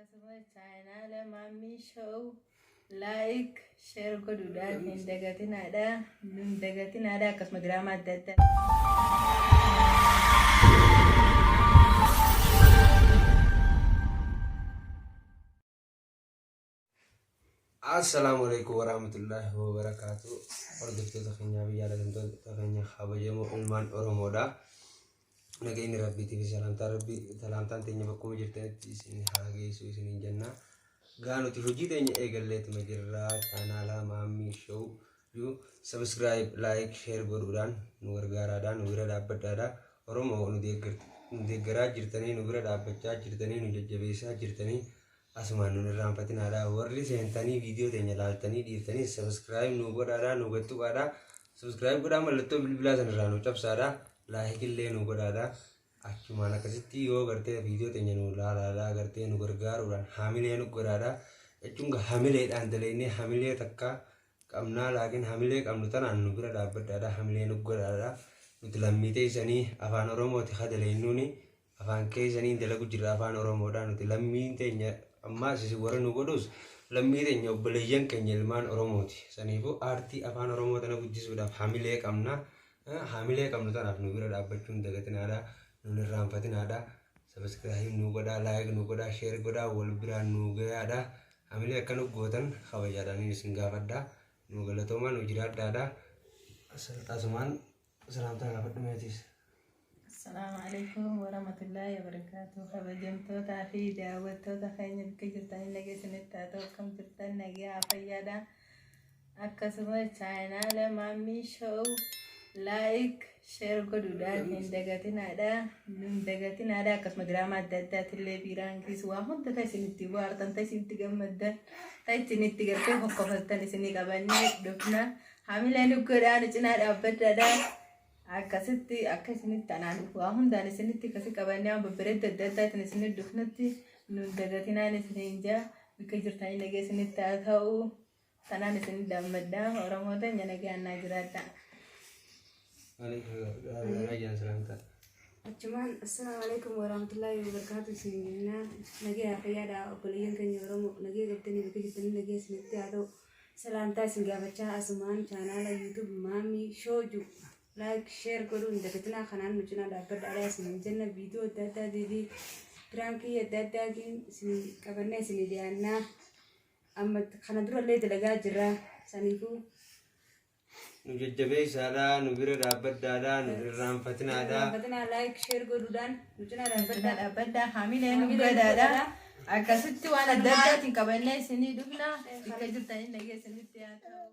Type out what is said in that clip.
Akkasumas chaayinaala Maammii Show like share godhuudhaan hin dagatinaadha. Hin dagatinaadha akkasuma diraamaa adda addaa. Assalaamu alaikum warahmatullahi wabarakaatu. Hordoftoota keenyaa fi jaallatamtoota keenya kabajamoo ilmaan Oromoodha. Nageenyi Rabbiitii fi salaamtaan Rabbii salaamtaan teenya bakkuma jirtanitti isin haa geessu isiniin jenna. Gaa nuti hojii teenya eegalleetuma jirra. Chaanaala Maammii Show you subscribe, like, share godhuudhaan nu gargaaraadha, nu bira dhaabbadhaadha. Oromoo nu deeggaraa jirtanii, nu bira dhaabbachaa jirtanii, nu jajjabeessaa jirtanii asumaan nun irraanfatinaadha. Warri seentanii viidiyoo teenya laaltanii dhiiftanii subscribe nu godhaadha, nu gattuqaadha. Subscribe godhaa mallattoo bilbilaa sanirraa nu cabsaadha. Like illee nu godhaadha. Achumaan akkasitti yoo gartee viidiyoo teenya nu laalaadha, gartee nu gargaaruudhaan hamilee nu godhaadha. Jechuun hamileedhaan dalaynee hamilee takka qabnaa laakiin hamilee qabnu tanaan nu bira dhaabbadhaadha, hamilee nu godhaadha. Nuti lammii teessanii afaan Oromooti ha dalaynuuni afaan keessaniin dalagu jirra afaan Oromoodha. Nuti lammiin teenya ammaas isin warra nu godhus lammii teenya obboleeyyan keenya ilmaan Oromooti. Saniifuu aartii afaan Oromoo tana guddisuudhaaf hamilee qabna. Hamilee qabnu tanaaf nu bira dhaabbachuun dagatinaadha. Nun irraanfatinaadha. Subscribe nu godhaa, like nu godhaa, share godhaa, wal biraan nu gayaadha. Hamilee akka nu gootan kabajaadhaan isin gaafadha. Nu galatoomaa nu jiraadhaadha. Asumaan salaamtaa gaafadhu meetis. Assalaamu alaikum warahmatullahi wabarakatuh. Kabajamtootaa fi daawwattoota keenya bakka jirtanii nageessinitti haa ta'u akkam jirtan nagaa fayyaadha. Akkasumas chaayinaala Maammii Show like share godhuudhaan hin dagatinaadha. Hin dagatinaadha. Akkasuma diraamaa adda addaatillee biiraankiis waa hunda ta'e isinitti bohaartan ta'e isinitti gammaddan ta'e isinitti gartee hokkofaltan isinii qabannee dhufna. Hamilee nu godhaa nu cinaa dhaabbadhaadha. Akkasitti akka isinitti anaan waa hundaan isinitti akkasi qabannee waan babbareedda adda addaatiin isinitti dhufnutti nun dagatinaan isiniin jaa bakka jirtanii nagee isinitti haa ta'u. Kanaan isin daammadha. Oromoo teenya nagaan naa jiraadha. Achumaan assalaamu alaikum warahmatullahi wabarakatuh isin jenna nagaya fayyaadha obboleeyyan keenya Oromoo nagaya qabdanii bakka jirtanii nagaya isinitti haa ta'u salaamtaa isin gaafachaa asumaan chaanaala YouTube Maammii Show jiru like share godhuu hin dagatinaa kanaan nu cinaa dhaabbadhaadha isin jenna viidiyoo adda addaatii fi piraankii adda addaatiin isin qabannee isin dhiyaannaa amma kana durallee dalagaa jirra saniifuu Nu jajjabeessaadha, nu bira dhaabbadhaadha, nu irraanfatinaadha. Irraanfatinaa like share godhuudhaan nu cinaa Nu cinaa dhaabbadhaa. dhaabbadhaa. Hamilee nu Hamilee nu godhaadha. godhaadha. Akkasitti waan adda addaatiin qabannee isinii dhufna. Bakka jirtanii nagee isinitti haa ta'u.